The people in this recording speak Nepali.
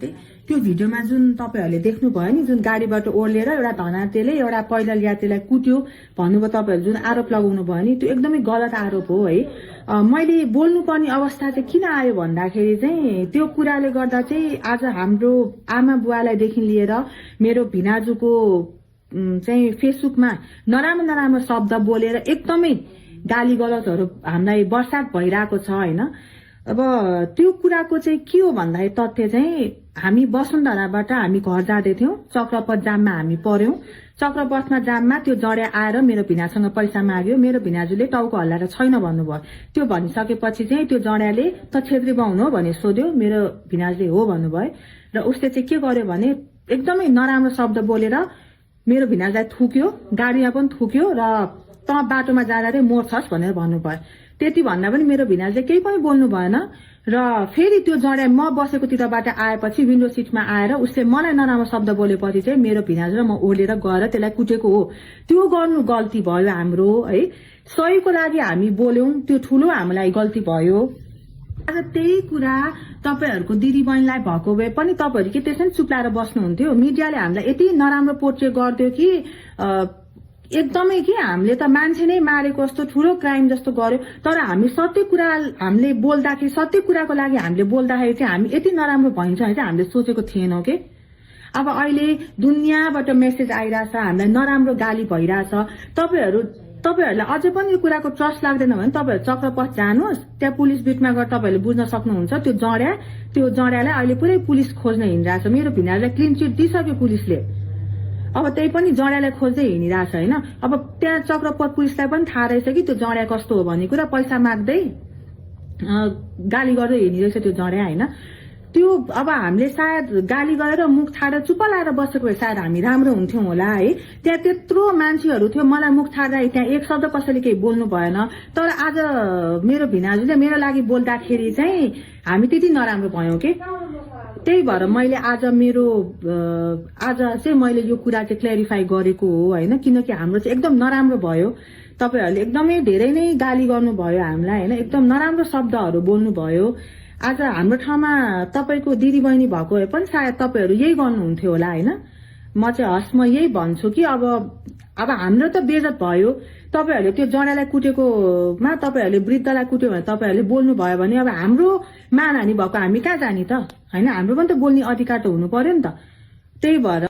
जस्तै त्यो भिडियोमा जुन तपाईहरुले देख्नुभयो नि जुन गाडीबाट ओर्लेर एउटा धनातेले एउटा पैदल यात्रीलाई कुट्यो भन्नुभयो तपाईहरु जुन आरोप लगाउनु भयो नि त्यो एकदमै गलत आरोप हो है। मैले बोल्नुपर्ने अवस्था चाहिँ किन आयो भन्दाखेरि चाहिँ त्यो कुराले गर्दा चाहिँ आज हाम्रो आमा बुवालाई देखि लिएर मेरो भिनाजुको चाहिँ फेसबुकमा नराम्रो नराम्रो शब्द बोलेर एकदमै गाली गलतहरु हामीलाई बर्सात भइराको छ हैन। अब त्यो कुराको चाहिँ के हो भन्दाखेरि तथ्य चाहिँ हामी वसुन्धराबाट हामी घर जाँदै थियौं, चक्रपथ जाममा हामी पर्यौं। चक्रपथमा जाममा त्यो जडे आएर मेरो भिनासँग पैसा माग्यो, मेरो भिनाजुले टाउको हल्लाएर छैन भन्नुभयो। त्यो भनिसकेपछि चाहिँ त्यो जड्याले त छेत्री बाहुन हो भने सोध्यो, मेरो भिनाजुले हो भन्नुभयो र उसले चाहिँ के गर्यो भने एकदमै नराम्रो शब्द बोलेर मेरो भिनाजुलाई थुक्यो, गाडीमा पनि थुक्यो र त बाटोमा जाँदा चाहिँ मोर्छस् भनेर भन्नुभयो। त्यति भन्दा पनि मेरो भिनाजुले केही पनि बोल्नु भएन र फेरि त्यो जड्या म बसेको तिरबाट आएपछि विन्डो सिटमा आएर उसले मलाई नराम्रो शब्द बोलेपछि चाहिँ मेरो भिनाजु र म ओर्लेर गएर त्यसलाई कुटेको हो। त्यो गर्नु गल्ती भयो हाम्रो है। सहीको लागि हामी बोल्यौं, त्यो ठूलो हामीलाई गल्ती भयो। आज त्यही कुरा तपाईहरुको दिदी बहिनीलाई भएको भए पनि तपाईहरु के त्यसै चुप्लाएर बस्नुहुन्थ्यो? मिडियाले हामीलाई यति नराम्रो पोर्ट्रे गर्थ्यो कि एकदमै कि हामीले त मान्छे नै मारेको जस्तो ठूलो क्राइम जस्तो गर्यो। तर हामी सत्य कुरा हामीले बोल्दाखेरि सत्य कुराको लागि हामीले बोल्दाखेरि चाहिँ हामी यति नराम्रो भइन्छ भने चाहिँ हामीले सोचेको थिएनौं के। अब अहिले दुनियाँबाट मेसेज आइराछ, हामीलाई नराम्रो गाली भइराछ। तपाईहरुलाई अझै पनि यो कुराको ट्रस्ट लाग्दैन भने तपाईहरु चक्रपथ जानुहोस्, त्यहाँ पुलिस बिटमा गएर तपाईहरुले बुझ्न सक्नुहुन्छ। त्यो जड्यालाई अहिले पुरै पुलिस खोज्न हिँडिरहेछ। मेरो भिनाजुलाई क्लिन चिट दिइसक्यो पुलिसले, अब त्यही पनि जड्यालाई खोज्दै हिँडिरहेछ हैन। अब त्यहाँ चक्रपथ पुलिसलाई पनि थाहा रहेछ कि त्यो जड्या कस्तो हो भन्ने कुरा, पैसा माग्दै गाली गर्दै हिँडिरहेछ त्यो जड्या हैन। त्यो अब हामीले सायद गाली गरेर मुख छाडेर चुप लाएर बसेको भए सायद हामी राम्रो हुन्थ्यौं होला है। त्यहाँ त्यत्रो मान्छेहरु थियो, मलाई मुख छाड्दा त्यहाँ एक शब्द कसैले केही बोल्नु भएन। तर आज मेरो भिनाजुले मेरो लागि बोल्दाखेरि चाहिँ हामी त्यति नराम्रो भयौं के। त्यही भएर मैले आज चाहिँ मैले यो कुरा चाहिँ क्ल्यारिफाई गरेको हो हैन, किनकि हाम्रो चाहिँ एकदम नराम्रो भयो। तपाईहरुले एकदमै धेरै नै गाली गर्नुभयो हामीलाई हैन, एकदम नराम्रो शब्दहरु बोल्नु भयो। आज हाम्रो ठाउँमा तपाईको दिदी बहिनी भएको भए पनि सायद तपाईहरु यही गर्नुहुन्थ्यो होला हैन। म चाहिँ म यही भन्छु कि अब हाम्रो त बेइज्जत भयो। तपाईहरुले त्यो जड्यालाई कुटेकोमा तपाईहरुले वृद्धलाई कुट्यो भने तपाईहरुले बोल्नु भयो भने अब हाम्रो मानहानि भएको हामी कहाँ जानी त हैन। हाम्रो पनि त बोल्ने अधिकार त हुनु पर्यो नि त। त्यही भएर